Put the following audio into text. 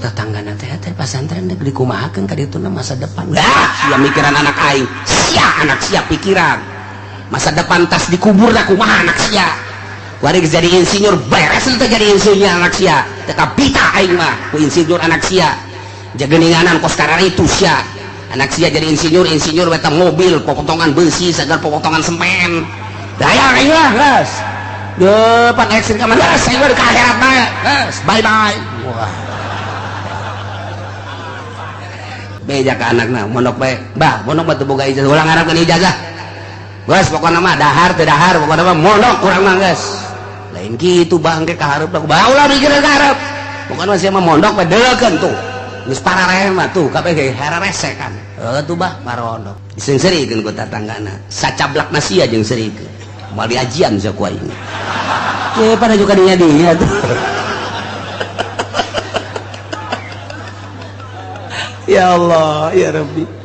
Cek tetanggana teh teh pasantren dek dikumahakeun ka dituna masa depan. Lah, sia mikiran anak aing. Sia anak sia pikiran. Masa depan tas dikubur dah kumaha anak sia. Kuari jadi insinyur beres teh jadi insinyur anak sia. Teu kabita aing mah ku insinyur anak sia. Jageninganan kos kararitu sia. Anak sia jadi insinyur, insinyur beta mobil, popotongan besi, sagar popotongan semen. Daya aing lah, geus. Depan ekstrim ka mana? Geus aing mah ka akhirat bae. Geus, bye bye. Wah. Beja ka anakna mondok bae. Bah, mondok mah teu boga ijazah, ulah ngarapkeun ijazah. Geus pokona mah dahar teu dahar, pokona mah mondok urang mah geus. Lain kitu bangke ka hareup bah ulah mikireun ka hareup. Pokona mah sia mah mondok bae deukeun tuh. Geus parareh mah tuh kabeh ge hararese kan. Heuh tuh bah marondok. Diseungseurikeun ku tatanggana. Sacablakna sia jeung seurikeun. Moal diajian sia ku aing. Ye pada juga dinya dia tuh. Ya Allah, ya Rabbi.